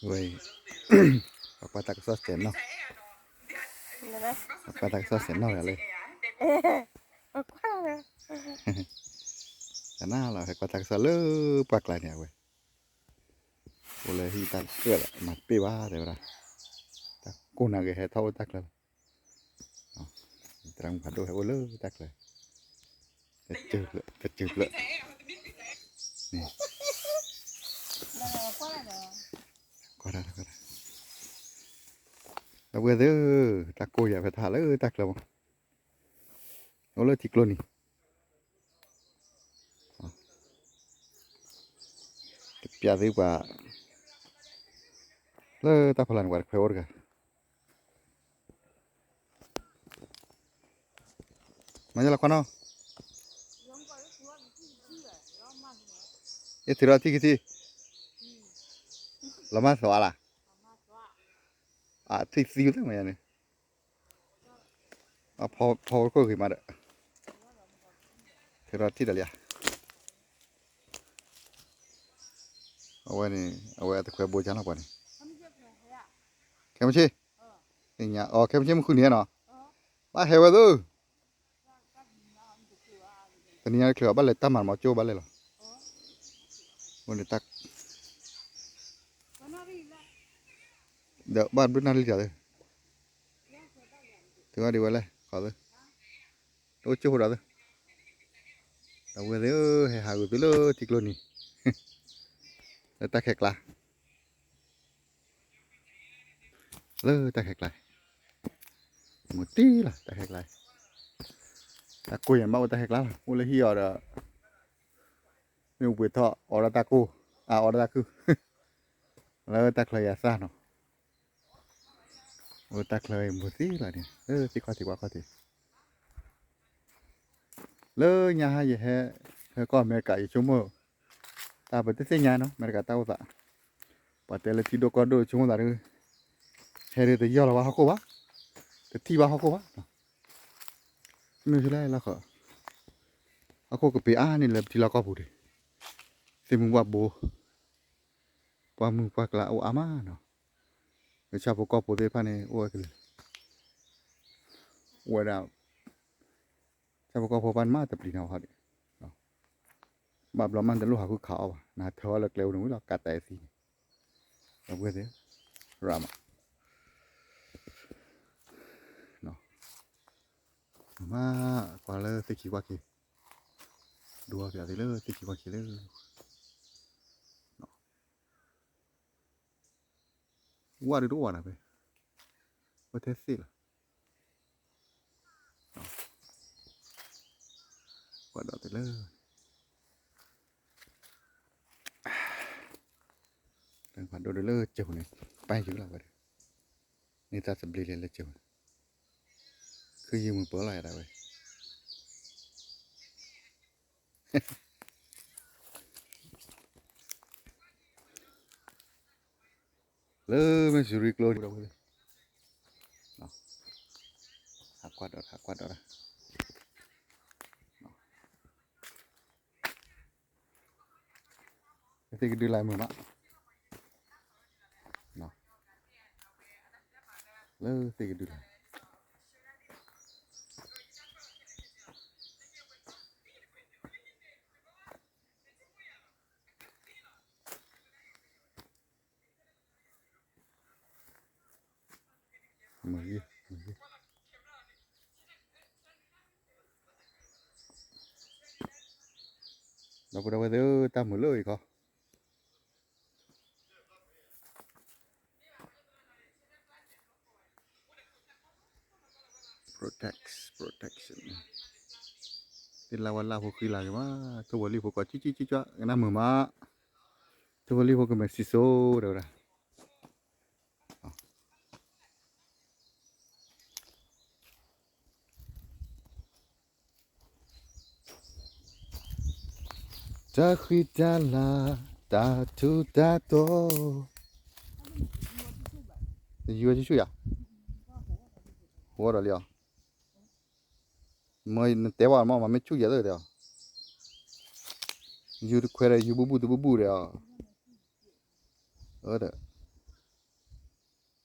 ဝဲ ပှၤကွၢ်တၢ်ကစီၣ်စဲးနီၣ်, ပှၤကွၢ်တၢ်ကစီၣ်စဲးနီၣ်ဂၤလၢ တနၤလီၤ ဟဲကွၢ်တၢ်ကစီၣ်လၢပှၢ်ကျါန့ၣ် အဝဲ အိၣ်လၢဟံၣ်တၢ်ကၢၣ်လီၤ မၤတပ့ၢ်ဘၣ်တဲဝဲဒၣ်, တၢ်ကိၢ်နၤဂ့ၤ ဟဲထီၣ်အိၣ်တၢ်ချၢလီၤ, သရၣ်မုၣ်ဖးဒိၣ်ဟဲအိၣ်လၢတၢ်ချၢ, တစၢၢ်ဖျၢၣ်, တစၢၢ်ဖျၢၣ်, ကွၢ်တၢ်, ဒီပုၢ်ဝဲၢ်သ့ၣ်, တၢ်ကိၢ်ယၤဖဲထါလၢတၢ်ချၢမး, အိၣ်လၢထံကျိနံၤ တပျးသ့ၣ်ပှၤ လၢတၢ်ဖီလာ်န့ၣ် ပှၤတခွဲးအိၣ်တဂၤ, မၤယလီၤခွါနီၤ, အ့ၣ် ထုးထီၣ်ထံၣ်ကထံၣ်, လီၤမၢ်သီအါလၢ်, အထံၣ်သံသ့ၣ်မယါန့ၣ် ဖီခိၣ်ဂ့ၤမးဒီး ထုးထီၣ်ထံၣ်ဒီးလံဧါ, အဝဲန့ၣ် အဝဲအတခွဲးဘိကၢ်လီၤပှၤန့ၣ်, ခဲမုၢ်ဆ့ၣ်, ခဲမုၢ်ဆ့ၣ်မုၢ်ဃုနံၤဧါနီၤ, ဘၣ်ဟဲဝဲသၢ တနံၤညါတချုးဘၣ်လဲၤတၢ်မၤမီၤကၠိဘၣ်လဲၤလီၤ, အဃိန့ၣ် ဒီးဘၣ်ဘျုးနၢ်လံတၢ်သ့, တုၤဘၣ်ဒံးဝဲလဲၣ် ခီသ့, တအိၣ်ကၠိဖိဒီးသ့, ဒီပုၢ်ဝဲၢ်သ့ၣ်ဧၢ, ဟဲဟးဂုာ်သုလၢထံကျိနံၤ, လၢတၢ်ခဲကျါ လၢတၢ်ခဲကျါ, မုၢ်တံၢ်လီၤ တၢ်ခဲကျါ, တၢ်ကိၢ်ယၤဘၣ်အိၣ်တၢ်ခဲကျါလီၤ, အိၣ်လၢဟံၣ်အီၤဒီး မ့ၣ်အူပှ့ၤထီၣ် အီၣ်ဒီးတၢ်ကိၢ်, အအီၣ်ဒီးတၢ်ကုၢ်, လၢတၢ်ချၢယၤသၣ်နီၤ, အိၣ်တၢ်ချၢမုၢ်တံၢ်လီၤန့ၣ် လၢသ့ၣ်ခီၣ်ထံးပှၤခီၣ်ထံး လၢညါဟါယဟဲ ဟဲကီၢ်အမဲရကၤ ယဆိကမိၣ် တၢ်ပတသ့ၣ်ညါနီၤ အမဲရကၤတၢ်အိၣ်သး, ပှၤတဲလၢထံဒိၣ်ကီၢ်ဒိၣ်ဆိကမိၣ်သးဒီး ဟဲဒ်တယီၢ်လီၤဘၣ်ဟီၣ်ခိၣ်ဘၣ်, တထံၣ်ဘၣ်ဟီၣ်ခိၣ်ဘၣ်, မ့ၢ်လဲၣ်လီၤဃီ, ဟီၣ်ခိၣ်ကပ့ၤအါန့ၢ်လၢပထံလီၢ်ကီၢ်ပူၤဒံး, သ့ၣ်မုၢ်ဘၣ်ဘိ, ပှၢ်မုၢ်ပှၢ်ကျါအိၣ်အါမးနီၤ, လၢဆၣ်ဖိကီၢ်ဖိသ့ၣ်တဖၣ်န့ၣ် အိၣ်ဝဲကလုာ်, အိၣ်ဝဲဒၣ် ဆၣ်ဖိကီၢ်ဖိဘၣ်န့ၣ်မးတပျံၤနီၤဟီဒံး, ဘၣ်ဘျီမးတလိၣ်ဟးဃုခးအီၣ်ဘၣ် နထၢအီၣ်လၢကျဲပူၤန့ၣ်ဝံၤလီၤ ကးတၢ်အသံန့ၣ်, ဒီပုၢ်ဝဲၢ်သ့ၣ်, ရၣ်မး, မ့ၢ်ကွၢ်လၢသ့ၣ်ခံကွၢ်ခံ, ဒိအီၣ်ပၠးသ့ၣ်လၢသ့ၣ်ခံကွၢ်ခံလၢ ဝါဒုးတအိၣ်ဘၣ်နၤဖဲ, ဝဲထဲသ့ၣ်လီၤ, ကွၢ်ဒီးသ့ၣ်လၢ, တၢ်ဖးဒိၣ်ဒုးလၢကၠိၤန့ၣ်, ပၢ်ယူၤလီၤဝဲဒီး, န့ၢ်တၢ်သဘျ့လဲၤလၢကၠိၤန့ၣ်, ခုယုၢ်မုာ်ပၢလီၤယၤဒၣ်ဝဲ လၢမ့ၢ်စူၤရံကျိဒီးဝဲ, ဟးကွၢ်ဒီး ဟးကွၢ်ဒီး, လၢသ့ၣ်ကဒုလာ်မုာ်မး, လၢသ့ၣ်ကဒုလာ် မုၢ်ဂ့ၤ, မုၢ်ဂ့ၤ, ဒီပုၢ်ဒီဝဲၢ်သ့ၣ်ဧၢ တၢ်မုာ်လၢအံၤခီ Protex, protection. သ့ၣ်လၢဝဲလၢဖိဃံလၤက့ၤမး, ထိၣ်ဖိလံၣ်ဖိကိးကၠူကၠူကၠူကၠူ ကနၣ်မုာ်မး, ထိၣ်ဖိလံၣ်ဖိကမဲာ်စံၣ်စိၤတဲဝဲဒၣ်. တၢ်ဃံတၢ်လၤ တၢ်ထူးတၢ်တီၤ, တယူၤဝဲဆူၣ်ဆူၣ်ယၤ, ဟိဒီးလံအီၤ, မ့ၢ်နတဲဘၣ်မ့ၢ်မ့ၢ်ဆူၣ်ယၤသ့ၣ်တဲအီၤ, ယူၤတခွဲးဒီး ယူၤဘူၣ်ဘူၣ်တဘူၣ်ဘူၣ်ဒီးအီၤ, အၢဒီး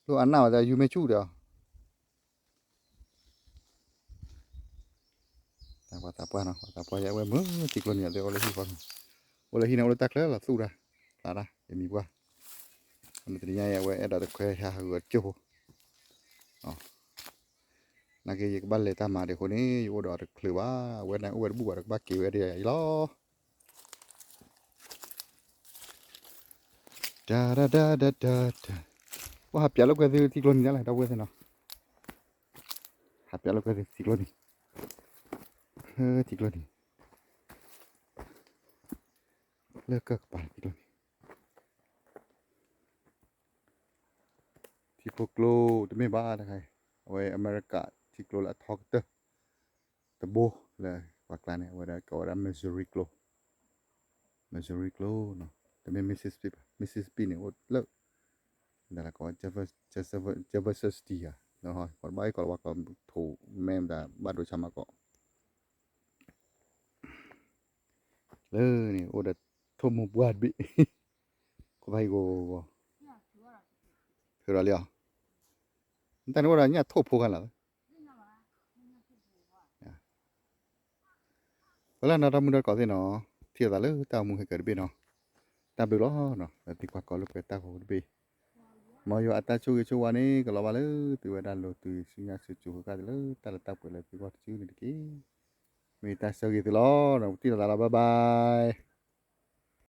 လၢအနၢ်ဝဲဒၣ်ယူၤမ့ၢ်ဆူၣ်ဒီး ပှၤသးပှၢ်နီၤ, ပှၤသးပှၢ်ယဲ အဝဲမုၢ်ထံကျိနံၤအသ့ၣ်အိၣ်လၢဟံၣ်ဃီ, အိၣ်လၢဟံၣ်န့ၣ် အိၣ်လၢတၢ်ချၢလီၤသူၣ်တၢ်, သးတၢ် ယမံၤပှၢ်, တနံၤညါအံၤ အဝဲအဲၣ်ဒိးတခွဲဟးဟးဂီၤကၠိဖိ, နာ်က့ယကဘၣ်လဲၤတၢ်မၤဒံးအဃိန့ၣ် ယအိၣ်ဒီးတချုးဘၣ်, အဝဲန့ၣ်အိၣ်ဝဲတဘူၣ်ဘၣ်ဒီးကဘၣ်က့ၤဝဲဒ်အံၤလီၤ. တၢ်တၢ်တၢ်တၢ်တၢ်, ပှၤဟးပၠးလိာ်ကွဲသုထံကျိနံၤဒၣ်လဲာ် ဒီပုၢ်ဝဲၢ်သ့ၣ်နီၤ, ဟးပၠးလိာ်ကွဲသုထံကျိနံၤ, ထံကျိနံၤ, လၢကၢၢ်ကပၤထံကျိနံၤ, ထံဖိကျိတမ့ၢ်ဘၣ်တခါအံၤ, အဝဲအမဲရကၤထံကျိလၢအထီကတၢၢ် တဘိလၢပှၤကျါန့ၣ် အဝဲဒၣ်ကိးဝဲဒၣ် Missouri ကျိ, Missouri ကျိနီၤ, တမ့ၢ် Mississippi ဘၣ်, Mississippi န့ၣ်အိၣ်လၢ ဒ်လဲၣ်ကိးဝဲ Jefferson City ဧါ, ပှၤတဘၣ်အ့ၣ်ကိးလၢပှၤကိးထိးမဲမတၤဘၣ်ဒိဆါမးကိး လၢန့ၣ်အိၣ်ဒီးထိၣ်မိၢ်ပှၢ်တဘ့ၣ်, ခိၣ်ဖးဟံၣ်ကိးဂီၤ, ထုးဒီးလံအီၤ, နတၢ်န့ၣ်အိၣ်ဒီးညၣ်ထိၣ်ဖိခါလီၤ, ပှၤလၢနီၢ်တၢ်မုၢ်ဒီတကိးသ့ၣ်နီၤ, ထံၣ်လိာ်သးလၢတၢ်အိၣ်မူဟဲကၢၤတဘ့ၣ်နီၤ, တၢ်ဘျုးလီၤနီၤ, လၢသုကွၢ်ကီၤလိာ်ကွဲတၢ်ဖိတဘ့ၣ်, မ်ယွၤအတၢ်ဆိၣ်ဂ့ၤဆိၣ်ဝါန့ၣ် ကလီၤဘၣ်လၢသုဝဲဒၣ်လိၤသုဆူညါဆူကိၤဃၣ်ဃၣ်သ့ၣ်လၢတၢ်လၢတၢ်ပှဲၤလၢသုဂီၢ်တစုန့ၣ်တက့ၢ်. မ့ၢ်တၢ်ဆၢဂ့ၤသုလီၤ, ထံၣ်လိာ်သးလီၤ, bye bye.